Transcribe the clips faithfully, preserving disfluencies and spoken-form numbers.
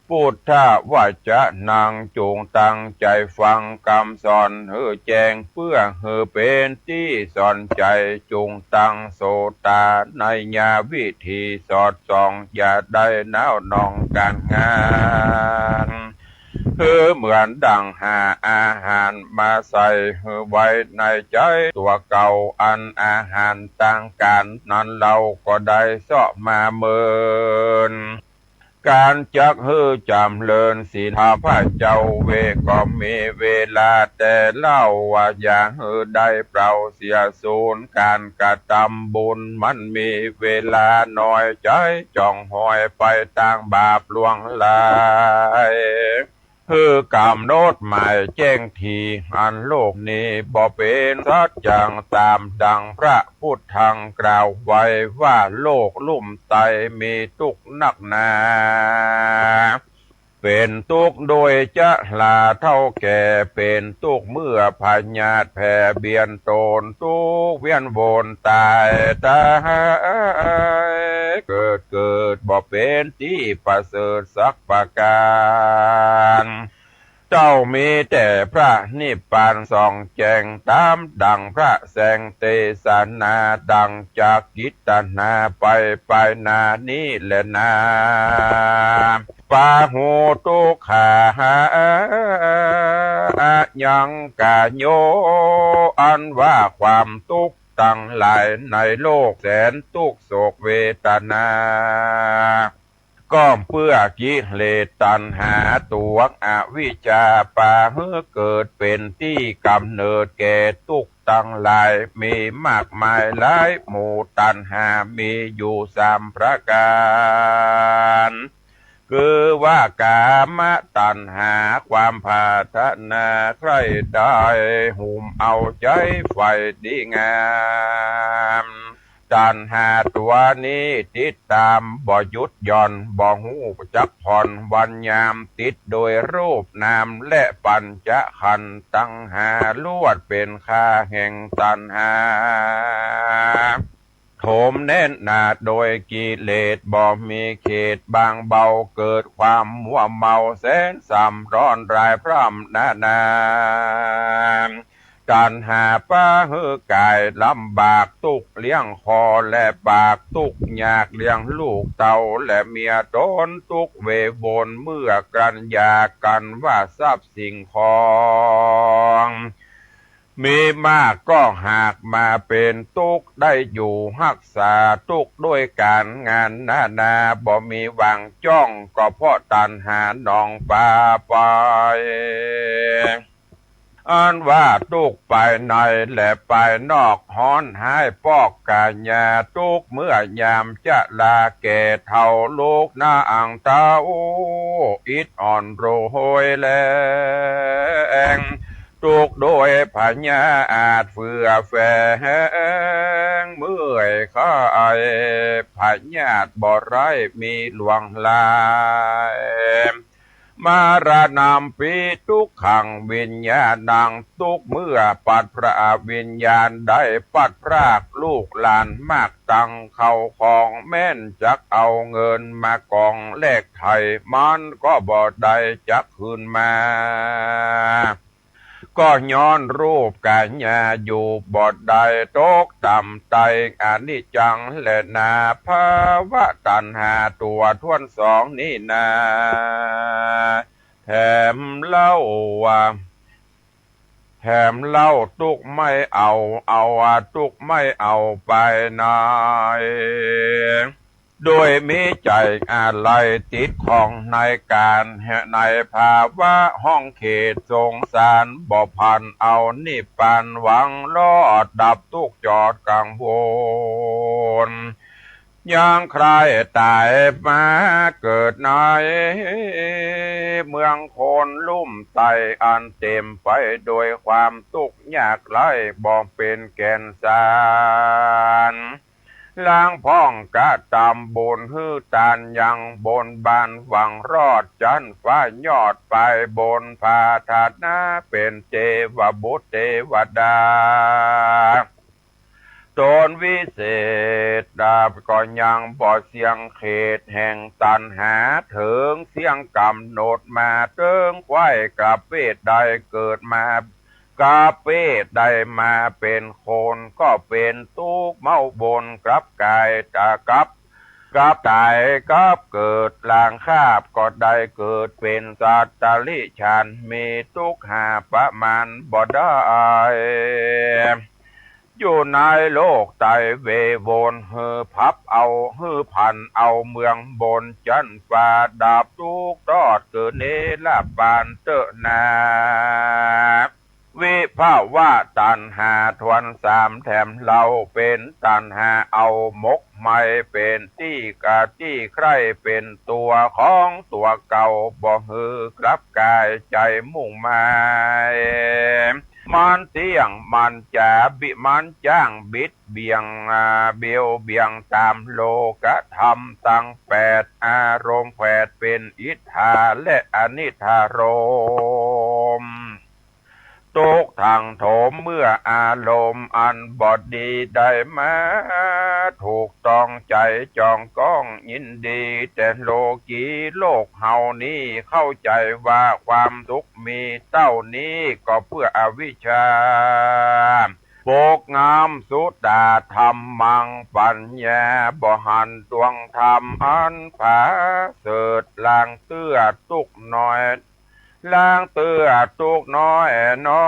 พุทธวจนัง จุ่งตั้งใจ๋ฟังกำสอนหื้อแจ้ง เปื้อหื้อเป๋นตี้สอนใจ๋ จุ่งตั้งโสตา ในญาวิธีสอดส่อง อย่าได้หนาวหน่องก๋านงาน หื้อเหมือนดั่งหาอาหารมาใส่หื้อไว้ในใจ๋ตั๋วเก่า อันอาหารตางก๋านนั้นเล่า ก็ได้เซาะมาเมิน ก๋านจักหื้อจ๋ำเริญศีลข้าพเจ้าเว ก็มีเวลาแต่เล่าว่า อย่าหื้อได้เปล่าเสียสูญ ก๋านกระตำบุญมันมีเวลาน้อย ใจ๋จ่องหอยไปตางบาปล่วงหลาย หื้อกำหนดหมายแจ้งที อันโลกนี้บ่เป๋นสัจจัง ต๋ามดั่งพระพุทธังกล่าวไว้ว่า โลกลุ่มใต้มีตุ๊กข์นักหนา เป๋นตุ๊กข์โดยชราเฒ่าแก่ เป๋นตุ๊กข์เมื่อพยาธิแผ่เบียนตน ตุ๊กข์เวียนวนต๋ายต๋าย เกิดเกิดบ่เป๋นตี้ประเสริฐสักประก๋าน เต้ามีแต่พระนิพพานส่องแจ้ง ต๋ามดั่งพระแสงเตสนา ดั่งจักกิตนาไป ไปหน้านี้แลนา ปาหุตุกขา ยังกะโย อันว่าความตุ๊กข์ตังหลายในโลกแสนตุ๊กข์โศกเวทนา ก็เปื้อกิเลสตัณหาตั๋วอวิชชา ปาหื้อเกิดเป๋นตี้ก๋ำเนิดแก่ตุ๊กข์ตังหลาย มีมากมายหลายหมู่ ตัณหามีอยู่สามประก๋าน คือว่ากามตัณหา ความปรารถนาใคร่ได้ หุ้มเอาใจ๋ใฝ่ดีงาม ตัณหาตั๋วนี้ติดต๋ามบ่หยุดหย่อน บ่ฮู้จักผ่อนวันยาม ติดโดยรูปนามและปัญจขันธ์ตังห้า ลวดเป๋นข้าแห่งตัณหา โถมแน่นหนาโดยกิเลสบ่มีเขตบางเบา เกิดความมัวเมาแสนซ้ำร้อนรายพร่ำนานา ตัณหาปาหื้อกายลำบาก ตุ๊กข์เลี้ยงคอและปาก ตุ๊กข์ยากเลี้ยงลูกเต้าและเมียต๋น ตุ๊กข์เววนเมื่อกลั้นอยากกั๋นว่าทรัพย์สิ่งของ มีมากก็หากมาเป๋นตุ๊กข์ ได้อยู่ฮักษาตุ๊กข์ด้วยก๋านงานนานา บ่มีหวังจ้อง ก็เพราะตัณหาหนองปาไป อันว่าตุ๊กข์ภายในและภายนอก ฮ้อนฮ้ายปอกก๋ายา ตุ๊กข์เมื่อยามชราแก่เฒ่า ลูกนางเต้าอิดอ่อนโรยแรง ตุ๊กข์โดยพยาธิเฟื่อแฝง เมื่อยไข้พยาธิบ่ร้ายมีหลวงหลาย มรณัมปิ ทุกขัง วิญญาณัง ตุ๊กข์เมื่อปัดพรากวิญญาณ ได้ปัดพรากลูกหลานมากตัง เข้าของแม้นจักเอาเงินมากองแลกไถ่ มันก็บ่ได้จักคืนมา ก็ย้อนรูปก๋ายาอยู่บ่ได้ ตกต่ำใต้อนิจจังแลนา ภวตัณหาตั๋วถ้วนสองนี้นา แถมเล่าว่า แถมเล่าตุ๊กข์ไม่เอา เอาว่าตุ๊กข์ไม่เอาไปไหน โดยมีใจ๋อาลัยติดข้องในก๋าน ในภาวะห้องเขตสงสาร บ่ผันเอานิพพานหวังรอดดับตุ๊กข์จอดกังวล ยังใคร่ต๋ายมาเกิดในเมืองคนลุ่มใต้ อันเต๋มไปโดยความตุ๊กข์ยากไร้บ่เป๋นแก่นสาร ลางพ่องกระตำบุญหื้อตานยังบนบานหวังรอดจั๊นฟ้ายอดไปบนปรารถนาเป๋นเตวบุตรเตวดา ต๋นวิเศษดาบก็ยังบ่เสี้ยงเขตแห่งตัณหา เถิงเสี้ยงก๋ำหนดมาเถิงใคว่ ก๋าเปสใดเกิดมา ก๋าเปสใดมาเป๋นคน ก็เป๋นตุ๊กข์เม้าบน กลับก๋ายต๋าย กลับ กลับต๋าย กลับเกิดหลังคาบ ก็ได้เกิดเป๋นสัตว์ติรัจฉาน มีตุ๊กข์หาประมาณบ่ได้ อยู่ในโลกไตเววน หื้อผับเอา หื้อผันเอาเมืองบนจั๊นฟ้า ดับตุ๊กข์ตอดเกิดเนรปานเต๊อะนา วิภวะตัณหาทวนสามแถมเล่า เป๋นตัณหาเอาหมกไหม้ เป๋นตี้กาตี้ใคร่ เป๋นตั๋วของตั๋วเก่า บ่หื้อกลับก๋ายใจ๋มุ่งหมาย มันเตี้ยงมันจ๋าบิ มันจ้างบิดเบี่ยง อ่า เบียวเบี่ยงต๋ามโลกธรรมตังแปด อารมณ์แผดเป๋นอิทธาและอนิทธารมณ์ ตุ๊กข์ทังโถมเมื่ออารมณ์อันบ่ดีได้มา ถูกต้องใจ๋จองก้องยินดี แต่โลกีโลกเฮานี้เข้าใจ๋ว่าความสุขมีเต้านี้ ก็เปื้ออวิชชาปกงำสุตาธรรมัง ปัญญาบ่หันตวงธรรมอันผาเสริฐ ลางเตื้อตุ๊กข์น้อย ลางเตื้อตุ๊กข์น้อยน้อ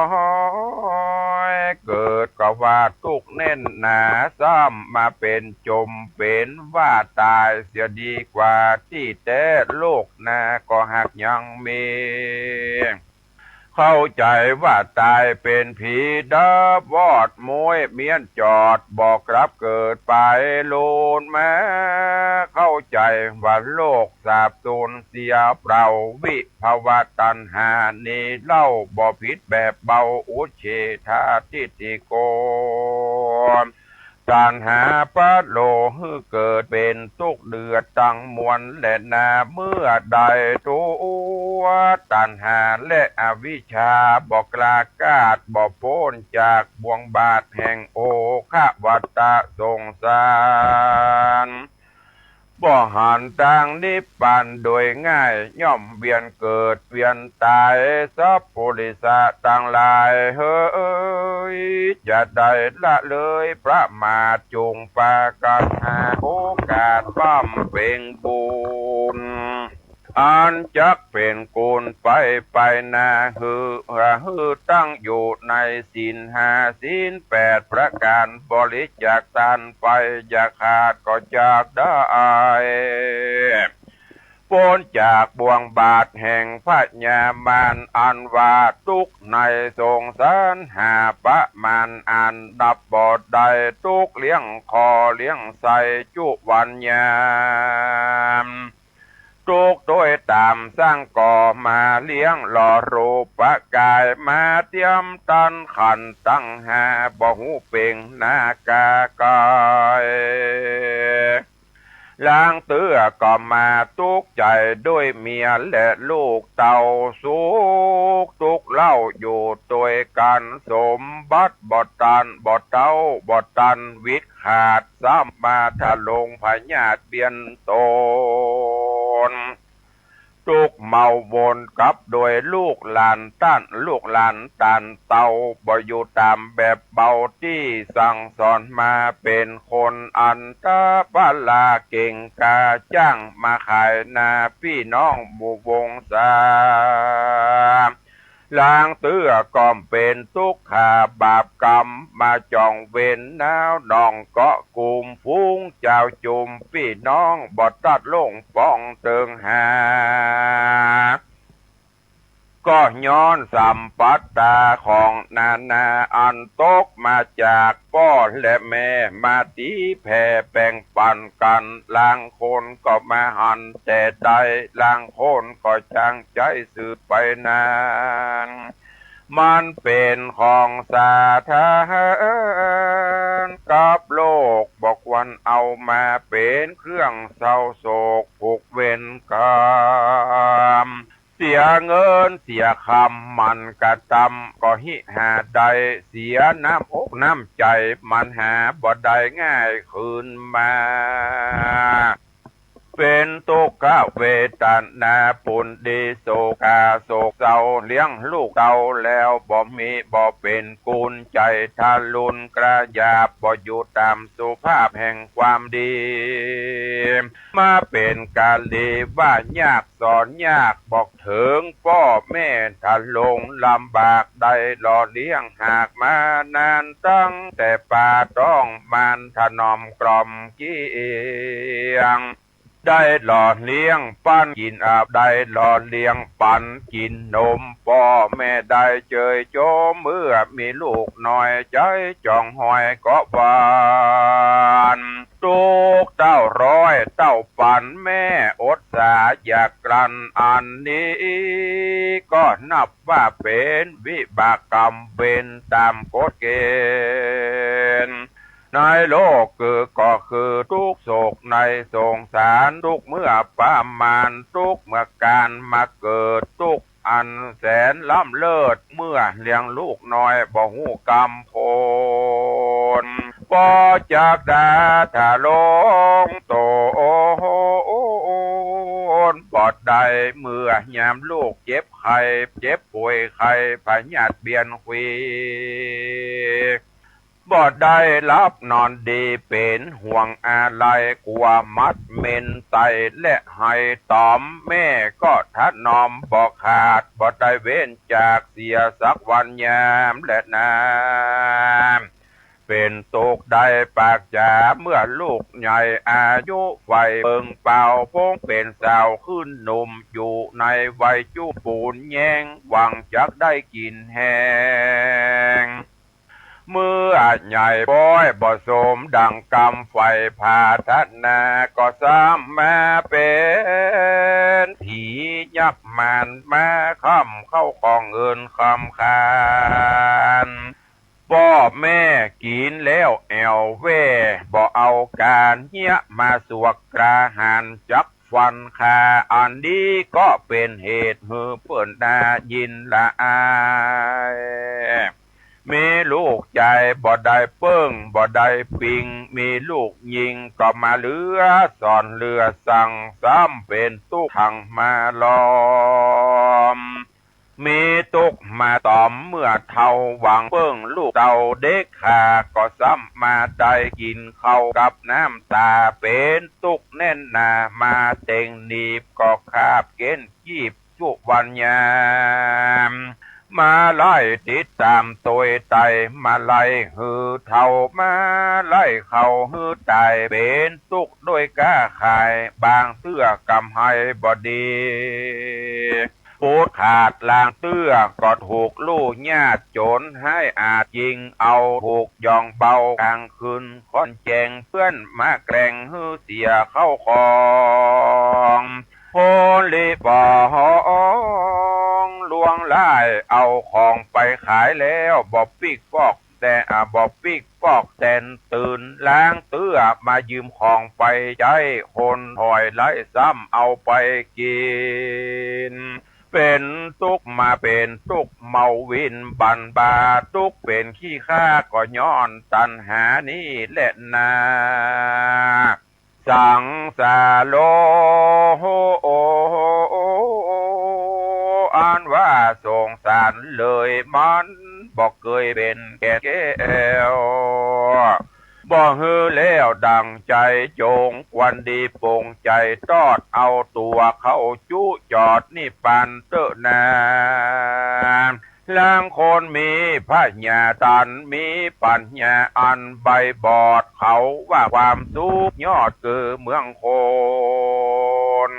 ย เกิดก็ว่าตุ๊กข์แน่นหนา ซ้ำมาเป๋นจมเป๋นว่าต๋ายเสียดีกว่าตี้แต๊ โลกหน้าก็หากยังมี เข้าใจ๋ว่าต๋ายเป๋นผีดับวอดม้วยเมี้ยนจอด บ่กลับเกิดไปลูนมา เข้าใจ๋ว่าโลกสาบสูญเสียเปล่า วิภวะตัณหานี้เล่า บ่ผิดแบบเบา อุจเฉทาทิฏฐิโก ตัณหาพะโลหื้อเกิดเป๋นตุ๊กข์เดือดตังมวลแลนา เมื่อใดตั๋วตัณหาและอวิชชาบ่กล้าก้าด บ่ป๊นจากบ่วงบาตรแห่งโอฆะวัฏฏะสงสาร บ่หันตางนิพพานโดยง่าย ย่อมเวียนเกิดเวียนต๋าย สัพปุริสะตังหลายเหย จะได้ละเลยประมาท จุ่งปากั๋นหาโอกาสบำเพ็งบุญ อันจักเป๋นกุญไปไปนา หื้อ หื้อตั้งอยู่ในศีลห้าศีลแปดประก๋าน บริจาคตานไปอย่าขาดก็จักได้ ป๊นจากบ่วงบาตรแห่งพญามาร อันว่าตุ๊กข์ในสงสารหาประมาณอันนับบ่ได้ ตุ๊กข์เลี้ยงข้อเลี้ยงไส้จุวันยาม ตุ๊กข์โตยต๋ามสังก่อมาเลี้ยงหล่อรูปก๋าย มาเตียมตันขันธ์ตังห้า บ่ฮู้เป่งหน้ากากาย ลางเตื้อก็มาตุ๊กข์ใจ๋โดยเมียและลูกเต้า สุขตุ๊กข์เล่าอยู่ตวยกั๋น สมบัติบ่ตัน บ่เต้า บ่ตันวิดขาด ซ้ำมาทะลงพยาธิเบียดตน ตุ๊กข์เมาวนกับโดยลูกหลานต้าน ลูกหลานต้านเต้า บ่อยู่ต๋ามแบบเบาตี้สั่งสอนมา เป๋นคนอันตะปะละเก่งกล้า จ้างมาขายหน้าปี้น้องหมู่วงศา ลางเตื้อก็เป๋นตุ๊กข์ขาบาปกรรม มาจ่องเวรหนาวนองเกาะกุม ฝูงจาวจุมปี้น้องบ่ตัดลงป๋องเติงหา ก็ย้อนสัมปัตตาของนานาอันตกมาจากป้อและแม่ มาตี๋แผ่แบ่งปั๋นกั๋น ลางคนก็มาหันแต่ใด ลางคนก็จางใจ๊สืบไปนั้น มันเป๋นของสาธารณะกับโลก บ่ควรเอามาเป๋นเครื่องเศร้าโศก ผูกเวรกรรม เสีย จะเงินเสียคำมันกระตำ ก็หิหาได้ เสียน้ำอกน้ำใจ๋มันหาบ่ได้ง่ายคืนมา เป๋นตุ๊กขเวทนาปูนดี โศกาโศกเศร้า เลี้ยงลูกเต้าแล้วบ่มี บ่เป๋นกุญใจ๋ ทะลุนกระหยาบ บ่อยู่ต๋ามสุภาพแห่งความดี มาเป๋นกาลีว่ายากสอนยาก บอกเถิงป้อแม่ทะลงลำบาก ได้หล่อเลี้ยงหากมานาน ตั้งแต่ปาต๊องมานถนอมกล่อมเกลี้ยง ได้หล่อเลี้ยงปั๋นกิ๋นอาบ ได้หล่อเลี้ยงปั๋นกิ๋นนม ป้อแม่ได้เจยโจม เมื่อมีลูกน้อย ใจ๋จ่องห้อยก็หวั่น ตุ๊กเต้าร้อยเต้าปั๋นแม่ อดสาอย่ากลั้น อันนี้ก็นับว่าเป๋นวิบากกรรมเวรต๋ามกฎเกณฑ์ ในโลกคือก็คือตุ๊กข์โศกในสงสาร ตุ๊กข์เมื่อประมาณ ตุ๊กข์เมื่อก๋านมาเกิด ตุ๊กข์อันแสนล้ำเลิศ เมื่อเลี้ยงลูกน้อยบ่ฮู้กำโพน ปอจักดาทะลงโตนบ่ได้ เมื่อยามลูกเจ็บไข้ เจ็บป่วยไข้พยาธิเบียนควี บ่ได้หลับนอนดี เป๋นห่วงอาลัย กั๋วหมัดเหม็นไต้และไห้ต๋อม แม่ก็ถนอมบ่ขาด บ่ได้เว้นจากเสียสักวันยามแลนา เป๋นตุ๊กข์ได้ปากจ๋า เมื่อลูกใหญ่อายุใฝ่เปิงเปล่า พงเป๋นสาวขึ้นหนุ่ม อยู่ในวัยจุปูนแย้ง หวังจักได้กิ๋นแฮง เมื่อใหญ่ป๊อยบ่สมดั่งกำใฝ่ผาถนา ก็ซ้ำมาเป๋นผียักษ์มารมาค้ำเข้าของเงินคำคาน ป้อแม่กิ๋นแล้วแอ่วแว่ บ่เอาก๋านเฮียมาสวกกล้าหาญจักฟันฆ่า อันนี้ก็เป๋นเหตุหื้อเปิ้นน่ายินละอาย มีลูกจายบ่ได้เปิ้งบ่ได้ปิง มีลูกญิงก็มาเหลือสอนเหลือสั่ง ซ้ำเป๋นตุ๊กข์ขังมาล้อม มีตุ๊กข์มาต๋อมเมื่อเฒ่า หวังเปิ้งลูกเต้าเด็กขา ก็ซ้ำมาได้กิ๋นข้าวกับน้ำต๋า เป๋นตุ๊กข์แน่นหนามาเต็งหนีบ ก็คาบเก๊นกีบจุวันยาม มาไล่ติดต๋ามตวยไต่ มาไล่หื้อเฒ่า มาไล่เข้าหื้อต๋าย เป๋นตุ๊กข์ด้วยก๊าขาย บางเตื้อกำไรบ่ดี ปูดขาดลางเตื้อก็ถูกลู่ญาติโจ๋รฮ้ายอาจยิงเอา ถูกย่องเบากลางคืนค่อนแจ้ง เปื้อนมาแกล้งหื้อเสียเข้าของ คนลีปองลวงลายเอาของไปขายแล้ว บ่ปิ๊กปอกแต่ อ่า บ่ปิ๊กปอกแตนตื่น ลางเตื้อมายืมของไปใจ๊ คนถอยไล่ซ้ำเอาไปกิ๋น เป๋นตุ๊กข์มาเป๋นตุ๊กข์เมาวินบันบา ตุ๊กข์เป๋นขี้ข้าก็ย้อนตัณหานี้แลนา สังสารโล อันว่าสงสารเลยมันบ่เกยเป๋นแก่นแก้ว บ่หื้อแล้วดั่งใจ๋จง ควรดีปรงใจ๋ตอดเอาตั๋วเข้าจุจอดนิพพานเต๊อะนา ลางคนมีผญาต๋าอัน มีปั๋ญญาอันใบบอด เขาว่าความสุขยอดคือเมืองคน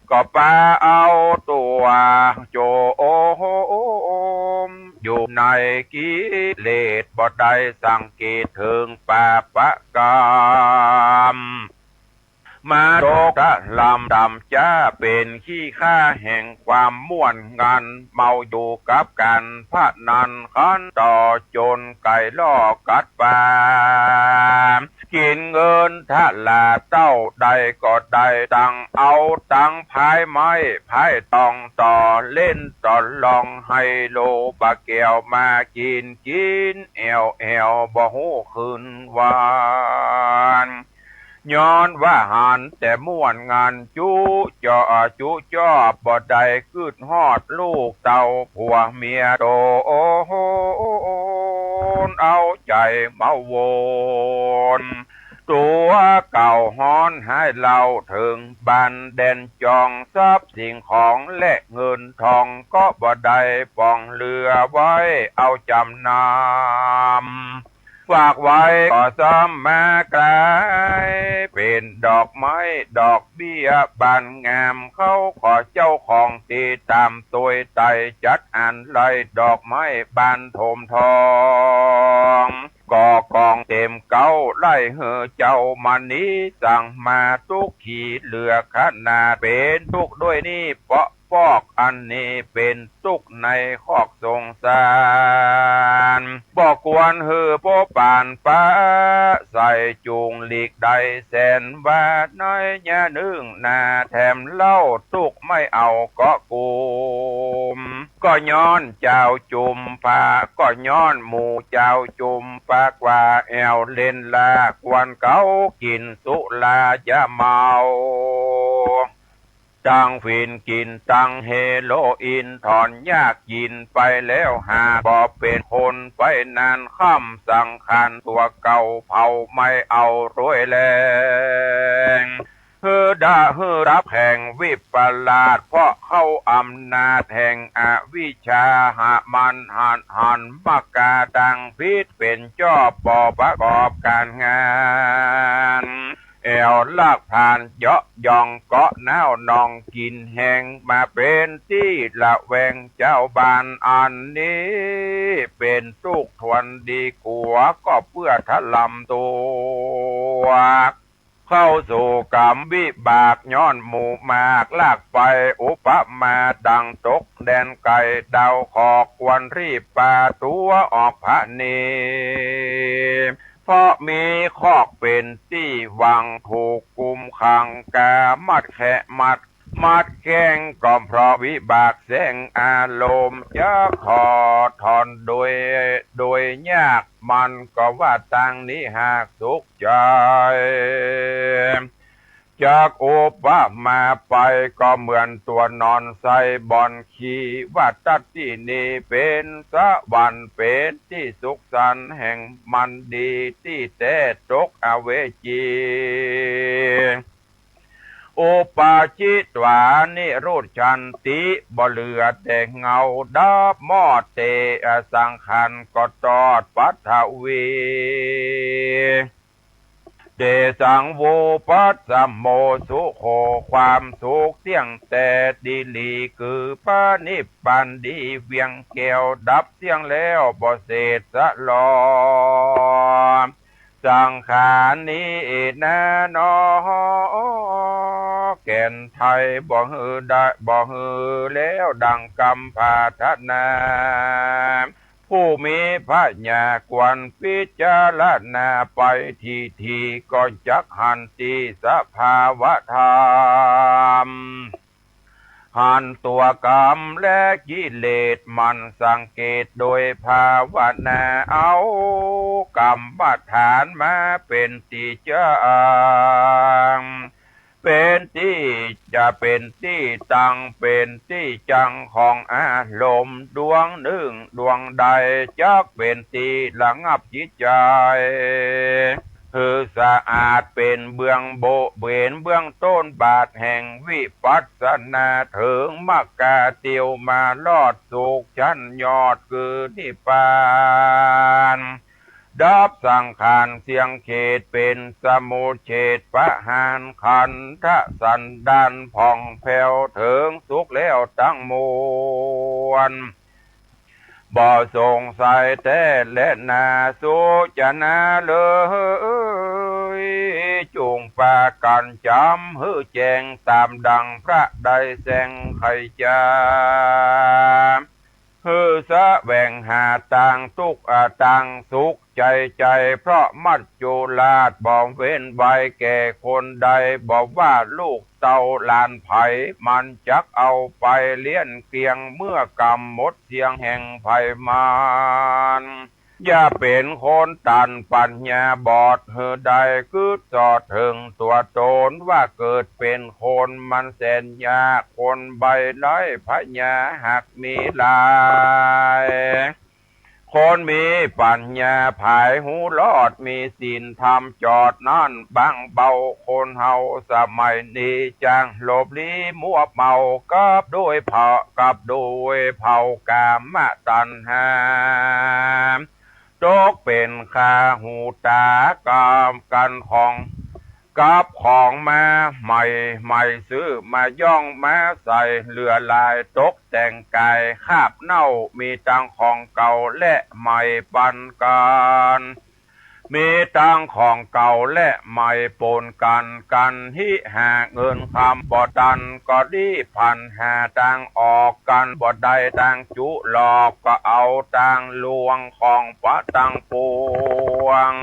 ก็ปาเอาตั๋วโจม อยู่ในกิเลส บ่ได้สังเกตเถิงปาปะกรรม มาตกตะลำต่ำจ๊า เป๋นขี้ข้าแห่งความม่วนงัน เมาอยู่กับก๋านพนัน คันต่อจนไก่ล่อกัดปา กิ๋นเงินทราเต้าใดก็ได้ ตังเอาตังผายไม้ผายตอง ต่อเล่นต่อลองไฮโลปาแก้ว มากิ๋นกิ๋นแอ่วแอ่ว บ่ฮู้คืนวัน ย้อนว่าหันแต่ม่วนงานจุจอจุจอบ บ่ได้กึ๊ดฮอดลูกเต้าผัวเมียโตน เอาใจ๋มาวน ตั๋วเก่าฮ้อนหายเล่าเถิงบ้านแดนจอง ทรัพย์สิ่งของและเงินทอง ก็บ่ได้ป๋องเหลือไว้ เอาจ๋ำนำ ฝากไว้ก็ซ้ำมากลาย เป๋นดอกไม้ดอกเบี้ยบานงาม เขาก็เจ้าของตี้ต๋ามตวยไต่ จัดอันไล่ดอกไม้บานโถมทอง ก็กองเต๋มเก๊าไล่หื้อเจ้ามณี สั่งมาตุ๊กขีเหลือขนาด เป๋นตุ๊กด้วยนี่เปาะ ปอกอันนี้เป๋นตุ๊กในคอกสงสาร บ่ควรหื้อโป๊ปานปะใส่ จุ่งหลีกได้แสนว่า ในยะนึ่งนาแถมเล่าตุ๊กไม่เอาเกาะกุม ก็ย้อนจาวจุมปา ก็ย้อนหมู่จาวจุมปากว่า แอ่วเล่นลากวนเก๊า กิ๋นสุราจะเมา ตังฝิ่นกิ๋นตังเฮโรอีน ถอนยากกิ๋นไปแล้วหาก บ่เป๋นคนไปนานค่ำ สังขารตั๋วเก่าเผาไม่เอาตวยแล หื้อดะหื้อดับแห่งวิปลาส เพราะเข้าอำนาจแห่งอวิชชา หามันหันหันมากาตังผิด เป๋นจอบบ่ประกอบก๋านงาน แอ่วลากผานเยาะยองเกาะน้าวนองกิ๋นแฮง มาเป๋นตี้ระแวงจาวบ้าน อันนี้เป๋นตุ๊กทวนดีกั๋ว ก็เปื้อทะลำตั๋ว เข้าสู่ก๋รรมวิบาก ย้อนหมู่มากลากไป อุปมาดังตกแดนไก๋ ดาวขอกควรรีบปาตั๋วออกผะเน เพราะมีคอกเป๋นตี้หวัง ถูกกุมขังก๋ามัดแขะมัด มัดแข้ง ก็เพราะวิบากแสงอารมณ์ จักถอดถอนโดย โดยยาก มันก็ว่าตังนี้หากสุขใจ๋ จักอุปมาไป ก็เหมือนตั๋วนอนใส่บ่อนขี้ ว่าตั๊ดตี้นี้เป๋นสวรรค์ เป๋นตี้สุขสันต์แห่งมันดี ตี้แต๊ตกอเวจี อุปาจิตวานิรุชชันติ บ่เหลือแต่เงา ดับมอดเต สังขารก็ตอดปัทวี เตสัง วุปัสสโม สุโข ความสุขเตี้ยงแต๊ดีหลี คือปะนิพพานดีเวียงแก้ว ดับเสี้ยงแล้วบ่เศษสะหลอ สังขารนี้นาหนอ แก่นไท้บ่หื้อได้ บ่หื้อแล้วดังกำปรารถนา ผู้มีปัญญาควรพิจารณาไปทีๆ ก็จักหันตี้สภาวะธรรม หันตั๋วก๋รรมและกิเลส หมั่นสังเกตโดยภาวนา เอากรรมฐานมาเป๋นตี้จั้ง เป๋นตี้จะเป๋นตี้ตั้ง เป๋นตี้จั้งของอารมณ์ดวงนึ่งดวงใด จักเป๋นตี้ระงับจิตใจ๋ หื้อสะอาด เป๋นเบื้องโบะ เป๋นเบื้องต้นบาทแห่งวิปัสสนา เถิงมรรคาเตียวมารอดสุขชั้นยอดคือนิพพาน ดับสังขารเสี้ยงเขต เป๋นสมุจเฉทประหารขันธสันดานผ่องแผ้วเถิงสุขแล้วตังมวล บ่สงสัยแต๊แลนา สูจนาเลย จุ่งปากั๋นจ๋ำหื้อแจ้ง ต๋ามดังพระได้แสงไขจ๋า หื้อแสวงหาตังตุ๊กข์ อา ตังสุขใจ๋ใจ๋ เพราะมัจจุราชบ่เว้นไว้แก่คนใด บ่ว่าลูกเต้าหลานใผ มันจักเอาไปเลี้ยงเกลี้ยง เมื่อกำหมดเสี้ยงแห่งภัยมาร อย่าเป๋นคนตันปั๋ญญาบอด หื้อได้กึ๊ดสอดเถิงตั๋วต๋น ว่าเกิดเป๋นคนมันแสนยาก คนใบ้ไร้ปั๋ญญาหากมีหลาย คนมีปั๋ญญาผายฮู้รอด มีศีลธรรมจอดนั้นบางเบา คนเฮาสมัยนี้จักหลบลี้มัวเมา กับด้วยเผา กับด้วยเผากามตัณหา ตกเป๋นคาหูตา กับกั๋นของ กับของมาใหม่ใหม่ ซื้อมาย่องมาใส่ เหลือหลายตกแต่งก๋าย คราบเน่ามีตังของเก่าและใหม่ปันกั๋น มีตังของเก่าและใหม่ป๋นกั๋น กั๋นฮิหาเงินคำบ่ตัน ก็ดีผันหาตางออก กั๋นบ่ได้ตางจุหลอก ก็เอาตางลวงของปะตังปวง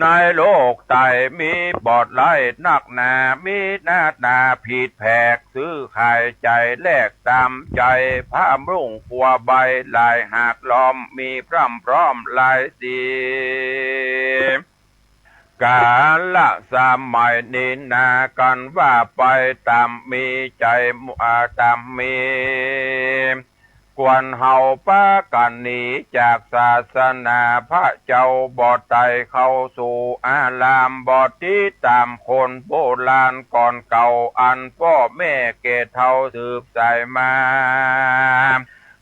ในโลกใต้มีบ่หลายนักหนา มีหน้าต๋าผิดแผก ซื้อขายใจ๋แลกต๋ามใจ๋ ผ้านุ่งครัวใบ้หลายหากล้อม มีพร่ำพร้อมหลายสี กาละสมัยนี้นา กั๋นว่าไปต๋ามมีใจ๋ อ่า ต๋ามมี ควรเฮาปากั๋นหนีจากศาสนาพระเจ้าบ่ไต้ เข้าสู่อารามบ่ติดต๋ามคนโบราณก่อนเก่า อันป้อแม่แก่เฒ่าสืบสายมา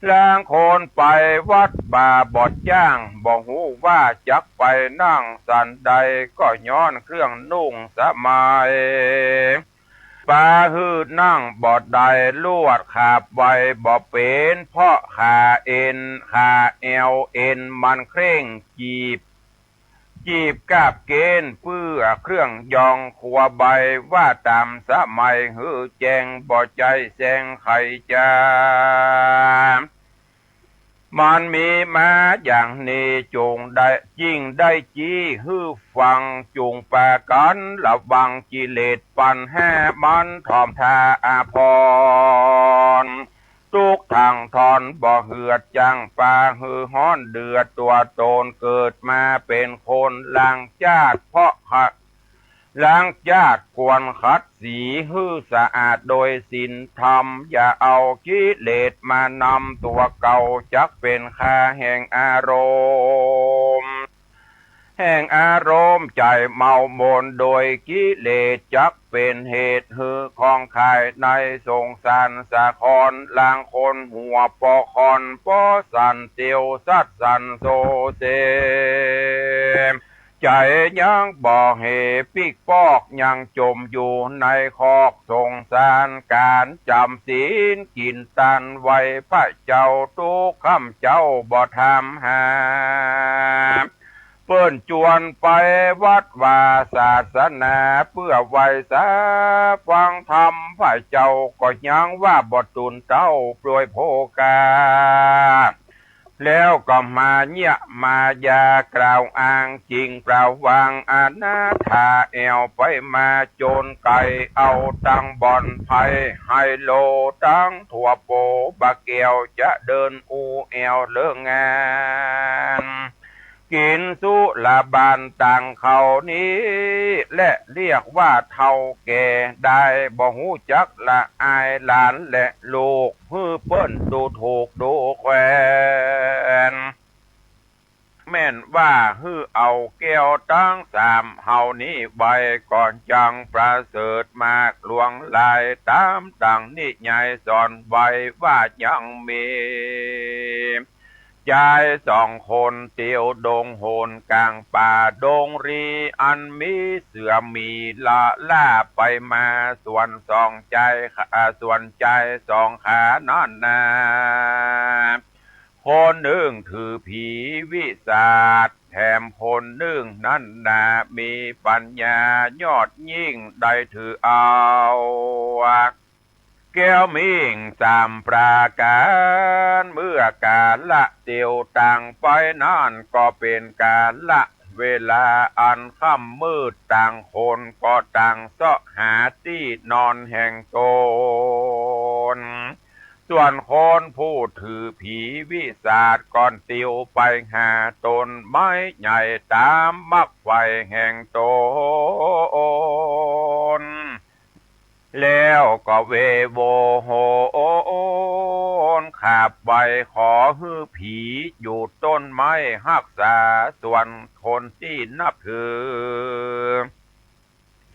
ลางคนไปวัดบ่าบ่จ้าง บ่ฮู้ว่าจักไปนั่งสันใด ก็ย้อนเครื่องนุ่งสมัย ปาหื้อนั่งบ่ได้ ลวดขาบไวบ่เป๋น เพราะขาเอ็น ขาแอวเอ็นมันเคร่ง จีบ จีบกาบเกณฑ์เปื้อเครื่องยองครัวใบ้ ว่าต๋ามสมัยหื้อแจ้ง บ่ใจ้แซงใค่จา มันมีมาอย่างนี้ จุ่งได้ จิ่งได้จี้หื้อฟัง จุ่งปากั๋นระวังกิเลสปัญหา มันถ่อมทาอาภรณ์ ตุ๊กข์ทั้งท่อนบ่เหือด จั้งปาหื้อฮ้อนเดือดตั๋วต๋น เกิดมาเป๋นคนล้างจาติ เพราะขะ ล้างจาติควรขัดสีหื้อสะอาดโดยศีลธรรม อย่าเอากิเลสมานำตั๋วเก่า จักเป๋นคาแห่งอารมณ์ แห่งอารมณ์ใจ๋เมามนโดยกิเลส จักเป๋นเหตุหื้อของขายในสงสารสาคร ลางคนหัวปอคอนปอสั่นเตียวสัดสั่นโซเซ ใจ๋ยังบ่เหปิ๊กปอก ยังจ๋มอยู่ในคอกสงสาร ก๋านจ๋ำศีลกิ๋นตันไหว้พระเจ้า ตุ๊กค่ำเจ๊าบ่ถามหา เปิ้นจวนไปวัดวาศาสนา เปื้อไหว้สาฟังธรรมพระเจ้า ก็ยังว่าบ่ตูนเต้าปวยโภคา แล้วก็มาเยียะมายากล่าวอ้างจิ่งเปล่าวางอนาถา แอ่วไปมาโจนไก๋ เอาตังบ่อนไพ่ไฮโล ตังถั่วโปบาแก้ว จะเดินอู้แอ่วเลิกงาน กิ๋นสุราบานตังเขานี้แหละ เรียกว่าเฒ่าแก่ ได้บ่ฮู้จักละอายหลานและลูก หื้อเปิ้นดูถูกดูแควน แม่นว่าหื้อเอาแก้วตังสามเฮานี้ไว้ ก่อนจั้งประเสริฐมากหลวงหลาย ต๋ามดั่งนิยายสอนไว้ว่ายังมี จายสองคนเตียวดงโหนก๋างป่าดงรี อันมีเสือหมีละล่าไปมา ส่วนสองจาย อ่า ส่วนจายสองขานั้นนา คนนึ่งถือผีวิสาท แถมคนนึ่งนั้นนา มีปัญญายอดยิ่ง ได้ถือเอา แก แก้วมิ่งสามประก๋าน เมื่อกาละเตียวต่างไปนั้น ก็เป๋นกาละเวลาอันค่ำมืด ต่างคนก็ต่างเซาะหาตี้นอนแห่งตน ส่วนคนผู้ถือผีวิสาทก็เตียวไปหาต้นไม้ใหญ่ต๋ามมักใฝ่แห่งตน แล้วก็เวโวโหนขาบไหว้ขอหื้อผีอยู่ต้นไม้ฮักษา ส่วนคนตี้นับถือ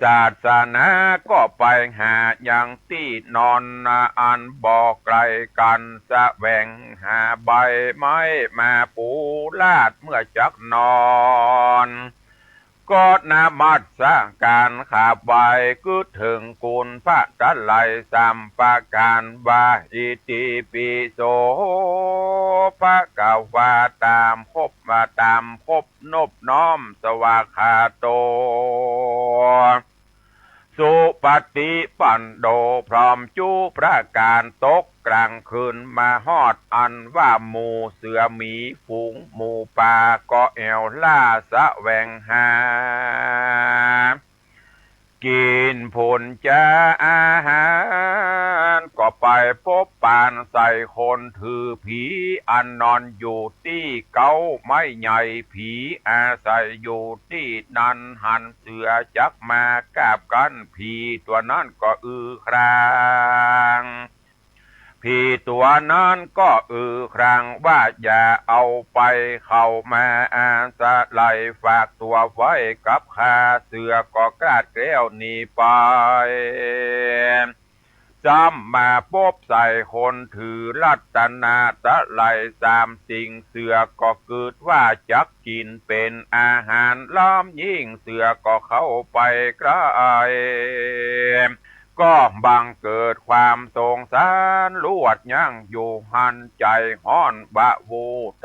ศาสนาก็ไปหายังตี้นอนนาอันบ่ไกลกั๋น แสวงหาใบไม้มาปูลาดเมื่อจักนอน ก็นมัสก๋านขาบไหว้กึ๊ดเถิงคุณพระตะไลสามประก๋านว่า อิติปิโสภะคะวา ต๋ามคบมา ต๋ามคบนบน้อมสวากขาโต สุปฏิปันโน พร้อมจุประก๋าน ตกกลางคืนมาฮอดอันว่าหมู่เสือหมีฝูงหมูป่าก็แอ่วล่าแสวงหา กิ๋นผลจาอาหาร ก็ไปปบปานใส่คนถือผีอันนอนอยู่ตี้เก๊าไม้ใหญ่ ผีอาศัยอยู่ตี้นั้น หันเสือจักมากาบกั้น ผีตั๋วนั้นก็อือคราง ผีตั๋วนั้นก็อือครางว่า อย่าเอาไปเข้ามาอาศัย ฝากตั๋วไว้กับข้า เสือก็กราดแกล้วหนีไป ซ้ำมาปบใส่คนถือรัตนตะไลสามสิ่ง เสือก็กึ๊ดว่าจักกิ๋นเป๋นอาหาร ล้ำยิ่งเสือก็เข้าไปใก้ ก็บังเกิดความสงสารลวดยั้งอยู่หั้น ใจ๋ฮ้อนวาบ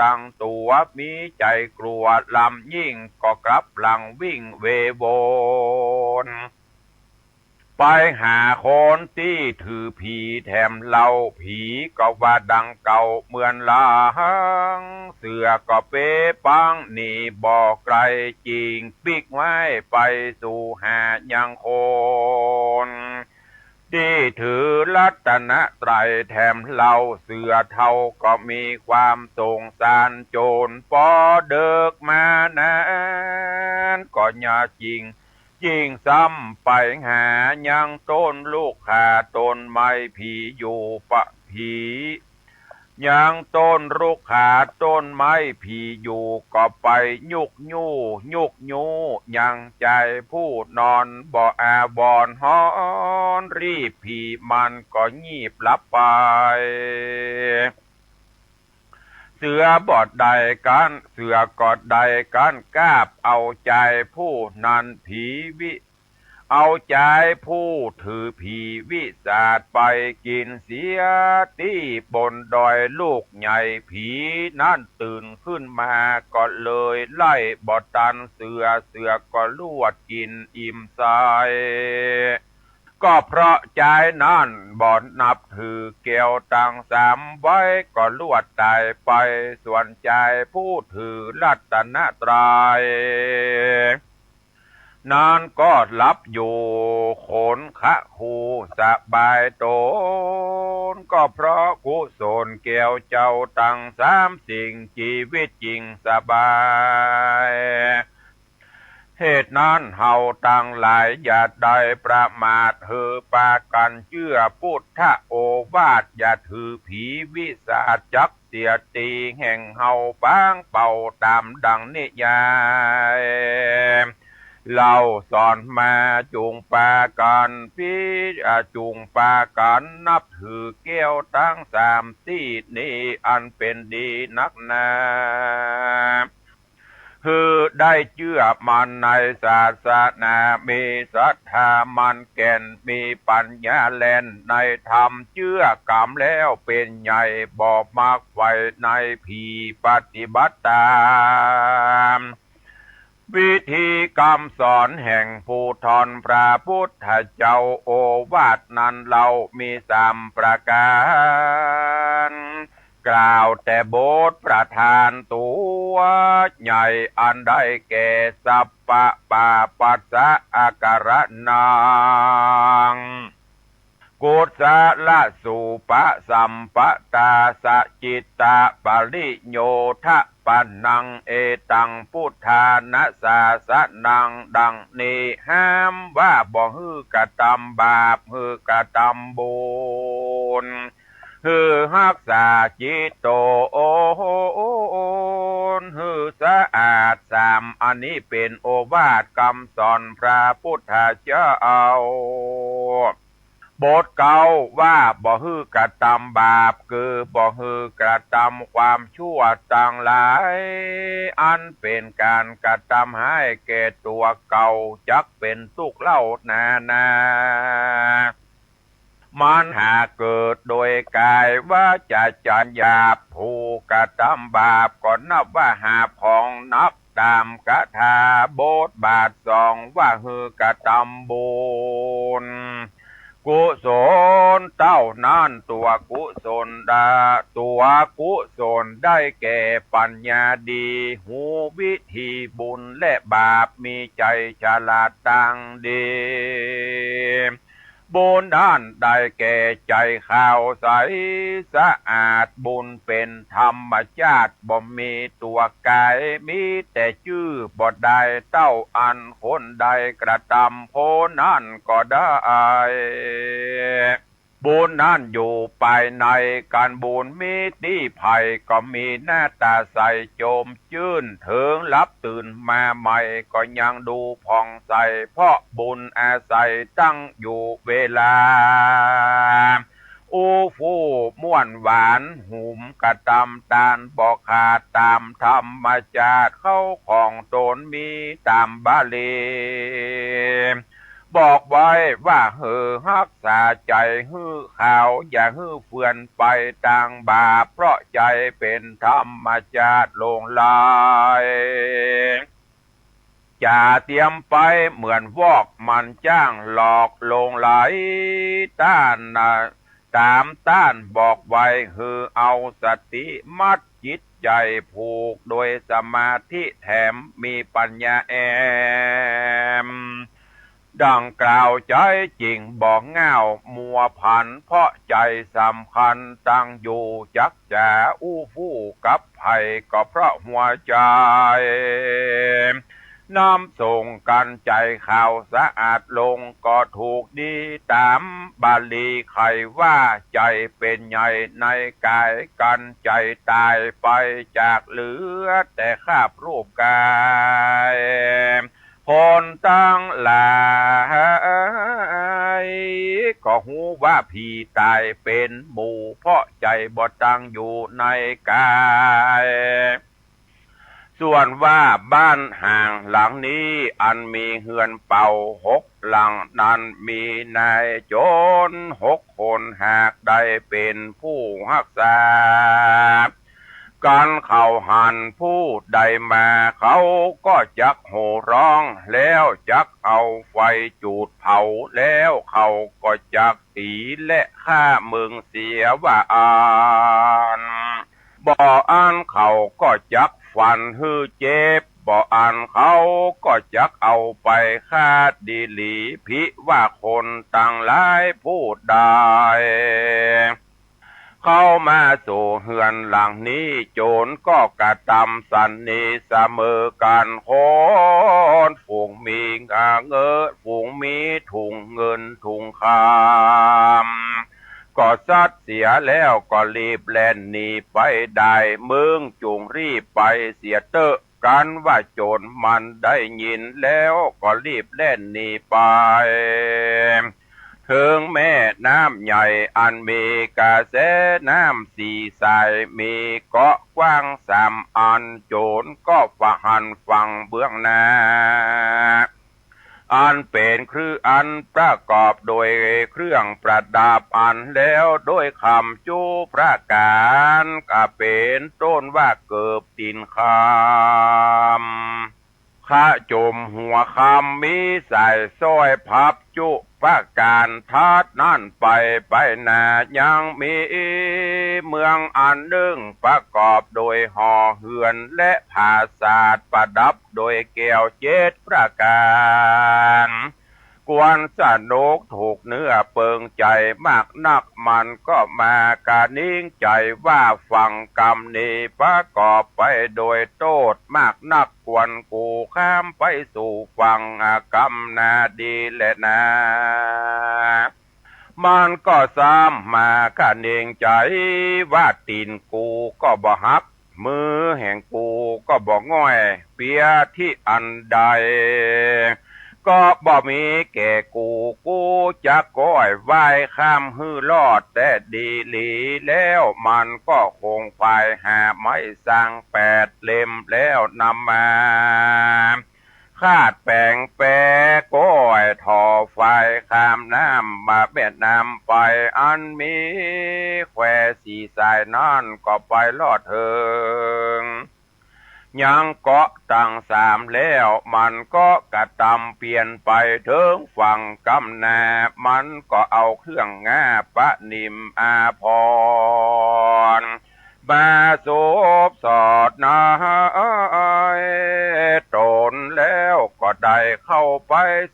ตังตั๋ว มีใจ๋กลัวล้ำยิ่ง ก็กลับหลังวิ่งเวโวน ไปหาคนตี้ถือผีแถมเล่า ผีก็ว่าดังเก่าเหมือนหลัง เสือก็เป๋ปังหนีบ่ไกล จิ่งปิ๊กไว้ไปสู่หายังคนตี้ถือรัตนตรัยแถมเล่า เสือเฒ่าก็มีความสงสารโจร ปอเดิกมานั้นก็อย่าจิ่ง จิ่งซ้ำไปหายังต้นลูกขาต้นไม้ผีอยู่ปะผี ยังต้นลูกขาต้นไม้ผีอยู่ ก็ไปยุกยู้ ยุกยู้ยังจายผู้นอนบ่อาบอนฮ้อน รีบผีมันก็งีบหลับไป เสือบ่ได้กั๋น เสือก็ได้กั๋นกาบเอาจายผู้นั้นผีวิ เอาจายผู้ถือผีวิสาทไปกิ๋นเสียตี้บนดอยลูกใหญ่ ผีนั้นตื่นขึ้นมาก็เลยไล่บ่ตันเสือ เสือก็ลวดกิ๋นอิ่มใส ก็เพราะจายนั้นบ่นับถือแก้วตังสามไว้ ก็ลวดต๋ายไป ส่วนจายผู้ถือรัตนตรัย นั้นก็หลับอยู่ขนคะคูสบายต๋น ก็เพราะกุศลแก้วเจ้าตังสามสิ่ง จีวิตจิ่งสบาย เหตุนั้นเฮาตังหลายอย่าได้ประมาท หื้อปากั๋นเจื้อปุทธโอวาท อย่าถือผีวิสาทจักเสียตี้ แห่งเฮาปางเป่าต๋ามดังนิยายเล่าสอนมา จุ่งปากั๋นพิ อ่า จุ่งปากั๋นนับถือแก้วตังสามตี้นี้ อันเป๋นดีนักหนา หื้อได้เจื้อมั่นในศาสนา มีศรัทธามั่นแก่น มีปัญญาแล่นในธรรม เจื้อกำแล้วเป๋นใหญ่ บ่มักใฝ่ในผีปฏิบัติต๋าม วิธีกำสอนแห่งภูธรพระพุทธเจ้า โอวาทนั้นเล่ามีสามประก๋าน กล่าวแต่บทประธานตั๋วใหญ่อันได้แก่ สัพพะปาปัสสะอาการะนัง กุศลสูปะสัมปะตา สะจิตตะปะริโยทะปะนัง เอตังพุทธานะสาสะนัง ดังนี้ห้ามว่าบ่หื้อกระตำบาป หื้อกระตำบุญ หื้อฮักษาจิตโตนหื้อสะอาด สามอันนี้เป๋นโอวาทกำสอนพระพุทธเจ้า บทเก๊าว่าบ่หื้อกระตำบาป คือบ่หื้อกระตำความชั่วตังหลาย อันเป๋นก๋านกระตำฮ้ายแก่ตั๋วเก่า จักเป๋นตุ๊กข์เล่านานา มันหากเกิดโดยก๋ายวาจ๋าใจ๋หยาบ ผู้กระตำบาปก็นับว่าหาบของหนัก ต๋ามกถาบทบาทสองว่าหื้อกระตำบุญ กุศลเต้านั้น ตั๋วกุศลได้ ตั๋วกุศลได้แก่ปัญญาดี ฮู้วิธีบุญและบาป มีใจ๋ฉลาดตังดี บุญนั้นได้แก่ใจ๋ขาวใสสะอาด บุญเป๋นธรรมชาติ บ่มีตั๋วก๋าย มีแต่จื้อ บ่ได้เต้าอันคนใดกระตำ คนนั้นก็ได้บุญนั้นอยู่ภายใน กันบุญมีตี้ใผก็มีหน้าต๋าใสโจ่มจื้น เถิงหลับตื่นมาใหม่ก็ยังดูผ่องใส เพราะบุญอาศัยตั้งอยู่เวลา อู้ฟู่ม่วนหวาน หุมกระตำตานบ่ขาด ต๋ามธรรมชาติเข้าของต๋นมีต๋ามบาลี บอกไว้ว่าหื้อฮักษาใจ๋หื้อขาว อย่าหื้อเฟือนไปตางบาป เพราะใจ๋เป๋นธรรมชาติหลงไหล จ๋าเตียมไปเหมือนวอก มันจ้างหลอกหลงไหล ต้านนะ ต๋ามต้านบอกไว้ หื้อเอาสติมัดจิตใจ๋ ผูกโดยสมาธิแถมมีปัญญาแอม ดังกล่าวใจ๊จึ่งบ่ง่าวมัวผัน เพราะใจ๋สำคัญตั้งอยู่ จักจ๋าอู้ฟู่กับใผก็เพราะหัวใจ๋ นำส่งกันใจ๋ขาวสะอาดลงก็ถูกดี ต๋ามบาลีใค่ว่า ใจ๋เป๋นใหญ่ในก๋าย กันใจ๋ต๋ายไปจากเหลือแต่คราบรูปก๋าย คนตังหลายก็ฮู้ว่าผีต๋ายเป๋นหมู่ เพราะใจ๋บ่ตั้งอยู่ในก๋าย ส่วนว่าบ้านห่างหลังนี้อันมีเฮือนเป่าหกหลังนั้น มีนายโจรหกคนหากได้เป๋นผู้ฮักษา กันเขาหันผู้ใดมา เขาก็จักโห่ฮ้อง แล้วจักเอาไฟจูดเผา แล้วเขาก็จักตีและฆ่าเมืองเสียว่าอั้น บ่อั้นเขาก็จักฟันหื้อเจ็บ บ่อั้นเขาก็จักเอาไปฆ่าดีหลี ผิว่าคนตังหลายผู้ใดเข้ามาสู่เฮือนหลังนี้ โจรก็กระตำสันนิเสมอกั๋น คนฝูงมีเงิน ฝูงมีถุงเงินถุงคำ ก็ซัดเสียแล้วก็รีบแล่นหนีไปได้ มึงจุ่งรีบไปเสียเต๊อะ กันว่าโจรมันได้ยินแล้วก็รีบแล่นหนีไป เถิงแม่น้ำใหญ่อันมีกระแสน้ำสี่สาย มีเกาะกว้างสามอัน โจรก็ฟะหันฝั่งเบื้องหน้า อันเป๋นเครื่องอันประกอบโดยเครื่องประดับอันแล้วโดยคำจุประก๋าน ก็เป๋นต้นว่าเกิบตี๋นคำ ขะจุ่มหัวคำมีสายสร้อยพับจุประก๋าน ถัดนั้นไป ไปหน้ายังมีเมืองอันนึ่ง ประกอบโดยหอเฮือนและผาสาท ประดับโดยแก้วเจ็ดประก๋าน ควรสนุกถูกเนื้อเปิงใจ๋มากนัก มันก็มากระหนิงใจ๋ว่า ฟังกำนี้ประกอบไปโดยโต้ษมากนัก ควรกูข้ามไปสู่ฝั่ง กำนาดีแลนา มันก็ซ้ำมากระหนิงใจ๋ว่า ตี๋นกูก็บ่หัก มือแห่งกูก็บ่ง่อยเปียตี้อันใด ก็บ่มีแก่กู กูจักก้อยว่ายข้ามหื้อรอดแต๊ดีหลี แล้วมันก็คงควายหาไม้สังแปดเล่ม แล้วนำมาคาดแป๋งแปก้อยถ่อฝายข้ามน้ำมาแม่น้ำไป อันมีแควสี่สายนั้นก็ไปรอดเถิง ยังเกาะตังสามแล้ว มันก็กระตำเปียนไปเถิงฝั่งกำนา มันก็เอาเครื่องงาประนิมอาภรณ์มาสวมสอดในต๋น แล้วก็ได้เข้าไป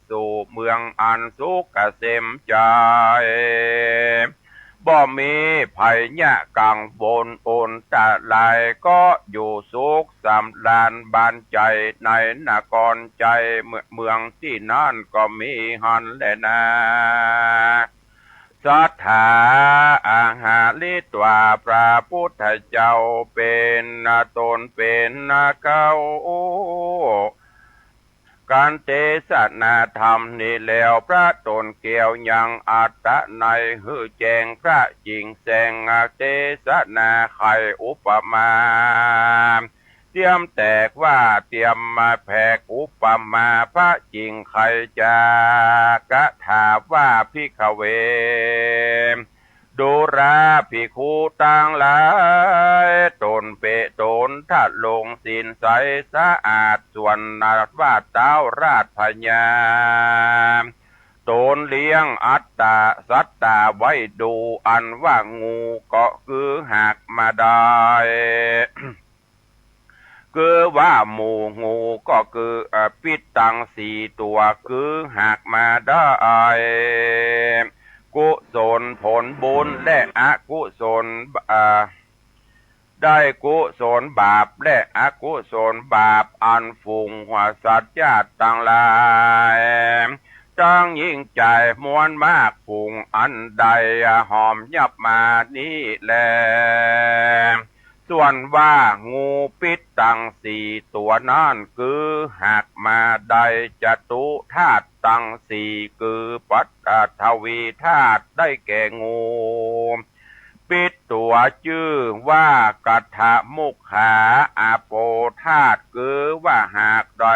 สู่เมืองอันสุขเกษมใจ๋ บ่มีภัยยะกังวลอันตราย ก็อยู่สุขสำราญบานใจ๋ในนครใจ๋ เมืองตี้นั้นก็มีหั้นแลนา สัตถา อาหาริตวา พระพุทธเจ้าเป๋นต๋นเป๋นเก๊า กั๋นเตสนาธรรมนี้แล้ว พระต๋นแก้วยังอัตตะนัยหื้อแจ้งกระจิ๋งแจ้ง เตสนาไขอุปมา เตียมแตกว่า เตียมมาแผกอุปมา พระจิ๋งไขจะกถาว่า ภิกขเว ดูราภิกขุตังหลาย ต๋นเป๋นต๋นทะลงศีลใสสะอาด ส่วนว่าเต๊าราชพญา ต๋นเลี้ยงอัตตาสัตตาไว้ดู อันว่างูก็คือหากมาได้ คือว่าหมู่งูก็คือ เอ่อ ปิ๊ดตังสี่ตั๋ว คือหากมาได้ กุศลผลบุญและอกุศล เอ่อ ได้กุศลบาปและอกุศลบาป อันฝูงสัตว์จ๊าดตังหลาย ตังหญิงจายมวลมากฝูงอันใดหอมยับมานี้แล ส่วนว่างูปิ๊ดตังสี่ตั๋วนั้น คือหากมาได้จตุธาตุตังสี่ คือปฐวีธาตุ ได้แก่งูปิ๊ดตั๋วจื้อว่ากัฏฐมุขขา อาโปธาตุ คือว่าหากได้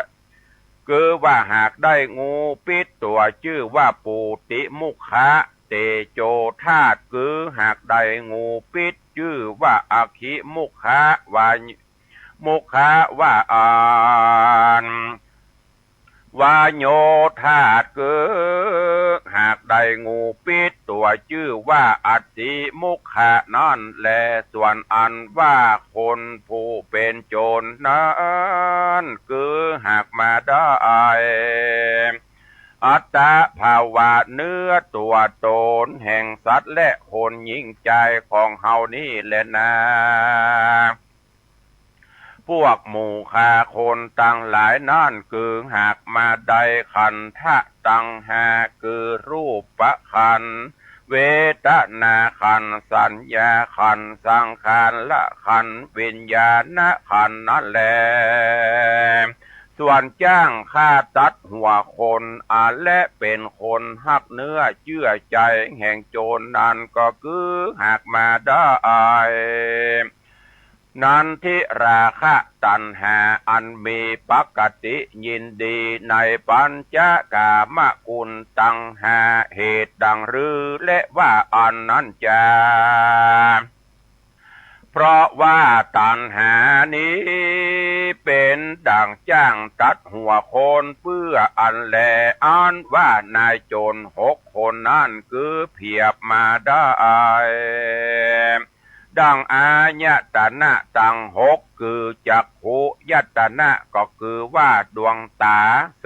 คือว่าหากได้งูปิ๊ดตั๋วจื้อว่าปูติมุขขา เตโจธาตุ คือหากได้งูปิ๊ดจื้อว่าอัคคิมุขขาวา มุขขาวาอัน วาโยธาตุ คือหากได้งูปิ๊ดตั๋วจื้อว่าอัสสิมุขขานั้นแล ส่วนอันว่าคนผู้เป๋นโจรนั้น คือหากมาได้ อัตตภาวะเนื้อตั๋วต๋นแห่งสัตว์และคนหญิงจายของเฮานี้แลนา พวกหมู่ข้าคนตังหลายนั้น คือหากมาได้ขันธะตังห้า คือรูปขันธ์ เวทนาขันธ์ สัญญาขันธ์ สังขารขันธ์ วิญญาณขันธ์นั้นแล ส่วนจ้างฆ่าตัดหัวคน อา และเป๋นคนฮักเนื้อเจื้อใจ๋แห่งโจรนั้น ก็คือหากมาได้ นันทิราคะตัณหาอันมีปกติยินดีในปัญจกามคุณตังห้า เหตุดังรือและว่าอันนั้นจา เพราะว่าตัณหานี้เป๋น ดั่งจ้างตัดหัวคน เปื้ออั้นแล อันว่านายโจรหกคนนั้น คือเปรียบมาได้ ดั่งอายตนะตังหก คือจักขุยตนะ ก็คือว่าดวงต๋า โส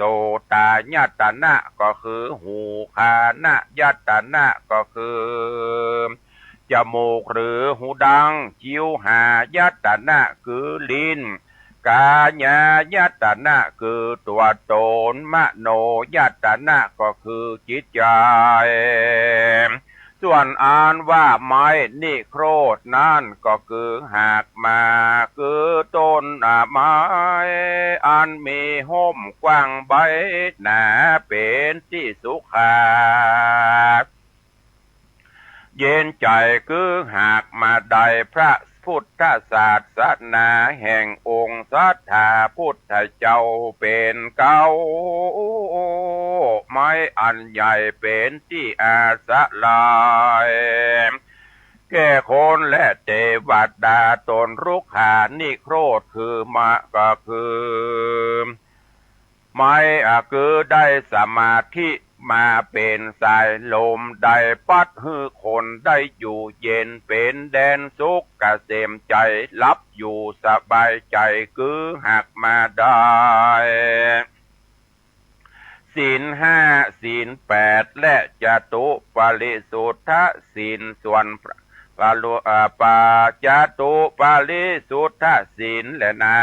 ตายตนะ ก็คือหู ฆานยตนะ ก็คือ จมูกหรือหูดัง จิวหายตนะ คือลิ้น กายายตนะ คือตั๋วต๋น มโนยตนะ ก็คือจิตใจ๋ ส่วนอันว่าไม้นิโครธนั้น ก็คือหากมา คือต้นไม้ อันมีฮ่มกว้างใบหนา เป๋นตี้สุขา เย็นใจ๋ คือหากมาได้พระพุทธศาสนา แห่งองค์สัตถาพุทธเจ้าเป๋นเก๊า ไม้อันใหญ่เป๋นตี้อาศรัย แก่คนและเตวดา ต้นรุกขานิโครธคือมา ก็คือ ไม้ อ่ะ คือได้สมาธิมาเป๋นสายลม ได้ปัดหื้อคนได้อยู่เย็น เป๋นแดนสุขเกษมใจ๋ หลับอยู่สบายใจ๋ คือหากมาได้ ศีลห้า ศีลแปด และจตุปริสุทธศีล ส่วนพระ ปรุ อ่า ปา จตุปริสุทธศีลแลนา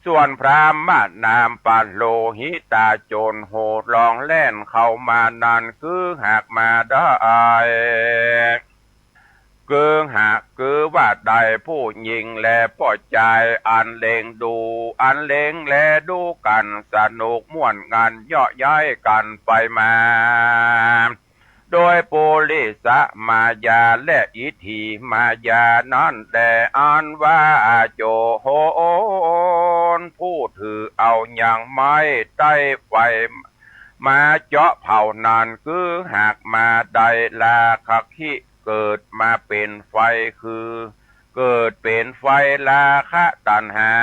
ส่วนพราหมณ์นามปโลหิตาโจรโห่ร้องแล่นเข้ามานั้น คือหากมาได้ คือหาก คือว่าได้ผู้หญิงและป้อจาย อันเล็งดู อันเล็งแลดูกั๋นสนุกม่วนงัน เยาะเย้ยกั๋นไปมา โดยปุริสมายาและอิทธิมายานั้นแล อันว่าโจรผู้ถือเอายังไม้ใต้ไฟมาเจาะเผานั้น คือหากมาได้ราคะคิเกิดมาเป๋นไฟ คือ เกิดเป๋นไฟราคะตัณหา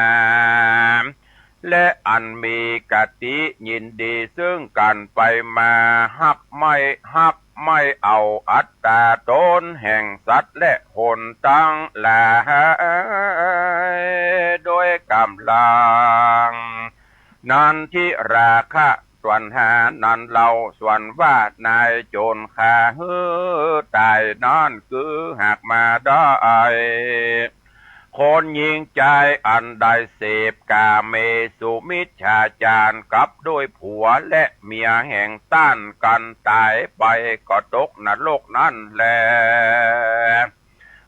และอันมีกติยินดีซึ่งกั๋นไปมา ฮักไม้ ฮักไม้เอาอัตต๋าต๋นแห่งสัตว์และคนตังหลาย โดยก๋ำลัง นันทิราคะ ตัณหานั้นเล่า ส่วนว่านายโจรฆ่าหื้อต๋ายนั้น คือหากมาได้ คนหญิงจายอันได้เสพกาเมสุมิจฉาจารกับด้วยผัวและเมียแห่งต้านกั๋นต๋ายไป ก็ตกนรกนั้นแล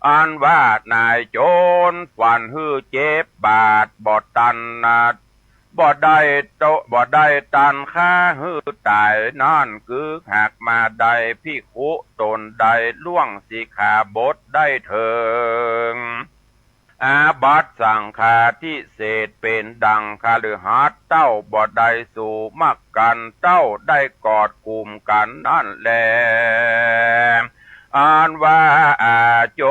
อันว่านายโจรฟันหื้อเจ็บบาดบ่ตันนะ บ่ได้โต บ่ได้ตันฆ่าหื้อต๋ายนั้น คือหากมาได้ภิกขุต๋นใดล่วงสิกขาบทได้เถิง อาบัติสังฆาทิเศษ เป๋นดังคฤหัสถ์เต้าบ่ได้สู่มักกั๋น เต้าได้กอดกุมกั๋นนั้นแล อันว่าโจ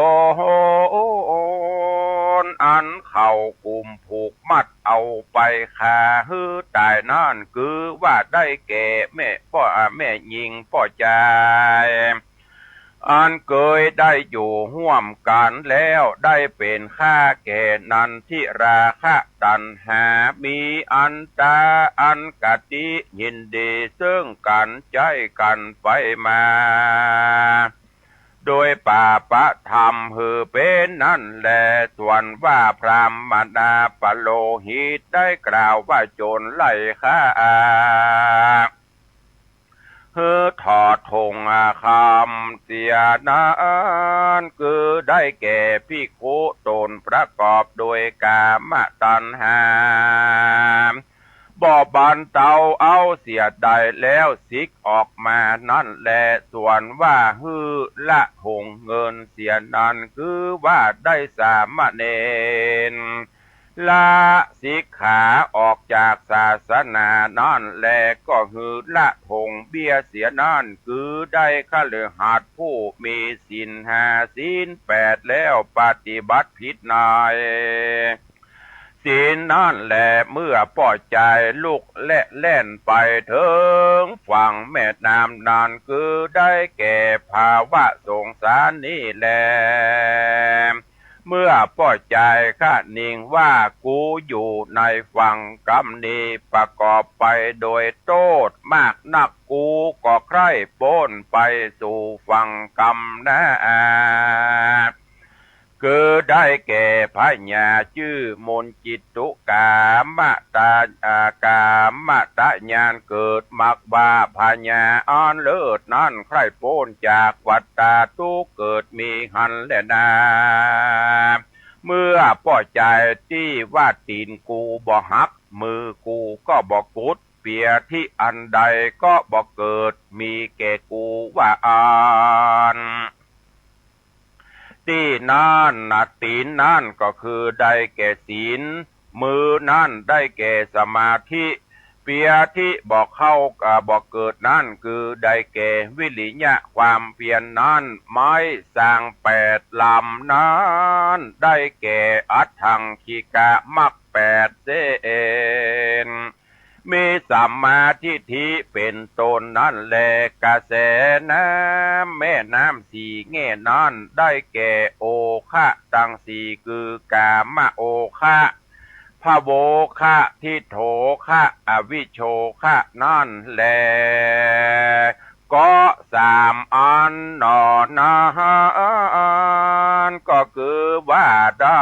รอันเขากุมผูกมัดเอาไปฆ่าหื้อต๋ายนั้น คือว่าได้แก่แม่ป้อ แม่ญิงป้อจาย อันเกยได้อยู่ฮ่วมกั๋นแล้ว ได้เป๋นข้าแก่นันทิราคะตัณหา มีอันต๋าอันกติยินดีซึ่งกั๋นใจ๊กั๋นไปมา โดยปาปธรรมหื้อเป๋นนั้นแล ส่วนว่าพราหมณาปโลหิตได้กล่าวว่าโจรไล่ฆ่า หื้อถอดถงคำเสียนั้น คือได้แก่ภิกขุต๋นประกอบโดยกามตัณหา บ่บรรเทาเอาเสียได้แล้ว สิกออกมานั้นแล ส่วนว่าหื้อละหงเงินเสียนั้น คือว่าได้สามเณร ละสิกขาออกจากศาสนานั้นแล ก็หื้อละถงเบี้ยเสียนั้น คือได้คฤหัสถ์ผู้มีศีลห้าศีลแปดแล้วปฏิบัติผิดใน สินนั้นแล เมื่อป้อจายลุกและแล่นไปเถิงฝั่งแม่น้ำนั้น คือได้แก่ภาวะสงสารนี้แล เมื่อป้อจายคะนิงว่า กูอยู่ในฝั่งกำนี้ประกอบไปโดยโต้ษมากนัก กูก็ใคร่ป๊นไปสู่ฝั่งกำนา คือได้แก่พญาจื้อมนจิตตุกามตะ อ่า กามตญาณเกิด มักว่าพญาอันเลิศนั้นใคร่ป๊นจากวัฏฏะทุกข์เกิดมีหั้นแลนา เมื่อป้อจายตี้ว่า ตี๋นกูบ่หัก มือกูก็บ่กุด เปียที่อันใดก็บ่เกิด มีแก่กูว่าอั้น ตี้นั้นนะ ตี๋นนั้นก็คือได้แก่ศีล มือนั้นได้แก่สมาธิ เปียที่บ่เข้า อ่า บ่เกิดนั้น คือได้แก่วิริยะความเพียรนั้น ไม้สร้างแปดลำนั้น ได้แก่อัฏฐังคิกะมรรคแปดเส้น มีสัมมาทิฏฐิเป๋นต้นนั้นแล กระแสน้ำ แม่น้ำสี่แง่นั้น ได้แก่โอคะตังสี่ คือกามโอคะ ภโวคะ ทิฏโฐคะ อวิชโชคะนั้นแล ก็สามอันหนอ นั้นก็คือว่าได้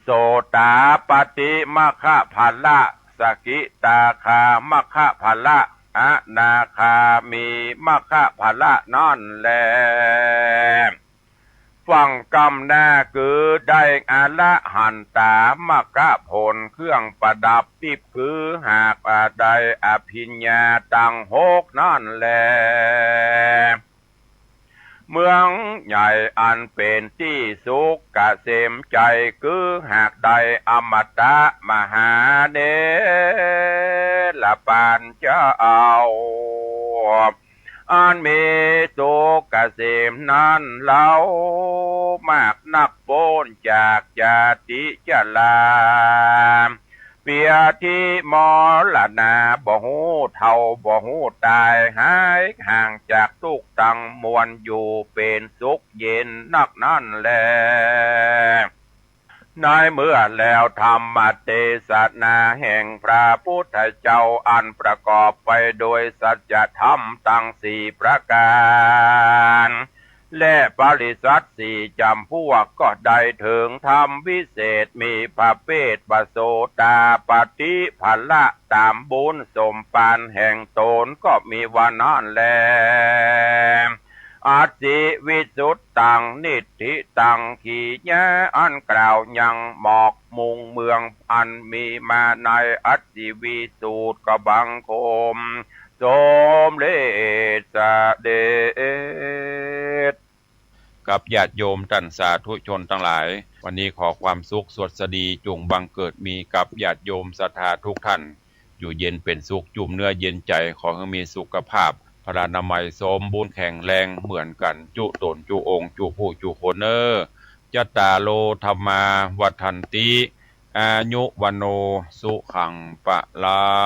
โสตาปัตติมรรคผละ สกิทาคามรรคผละ อนาคามีมรรคผละนั้นแล ฝั่งกำนาคือได้อรหันตามรรคผลเครื่องประดับทิพย์ คือหากว่าได้อภิญญาตังหกนั้นแล เมืองใหญ่อันเป๋นตี้สุขเกษมใจ๋ คือหากได้อมตะมหาเนรปานเจ้า อันมีสุขเกษมนั้นเล่า มากนักป๊นจากจาติจรา เปียที่มรณา บ่ฮู้เฒ่าบ่ฮู้ต๋าย หายห่างจากตุ๊กข์ตังมวล อยู่เป๋นสุขเย็นนักนั้นแล ในเมื่อแล้วธรรมเตสนาแห่งพระพุทธเจ้า อันประกอบไปโดยสัจธรรมตังสี่ประก๋าน และปริษัทสี่จ๋ำพวก ก็ได้เถิงธรรมวิเศษ มีประเภทว่าโสตาปัตติผละ ต๋ามบุญสมปานแห่งต๋น ก็มีว่านั้นแล อสิวิสุทธัง นิฏฐิตัง กิริยาอันกล่าวยังหมอกมุงเมือง อันมีมาในอสิวิสุทธิ ก็บังคมสมเร็จเสด็จ กับญาติโยมต้านสาธุชนตังหลาย วันนี้ขอความสุขสวัสดีจุ่งบังเกิดมีกับญาติโยมศรัทธาทุกท่าน อยู่เย็นเป๋นสุข จุ่มเนื้อเย็นใจ๋ ขอหื้อมีสุขภาพพลานามัยสมบูรณ์แข็งแรงเหมือนกั๋นจุ๊ต๋นจุ๊องค์จุ๊ผู้จุ๊คนเน่อ จัตตาโร ธัมมา วัฑฒันติ อายุ วัณโณ สุขัง พลัง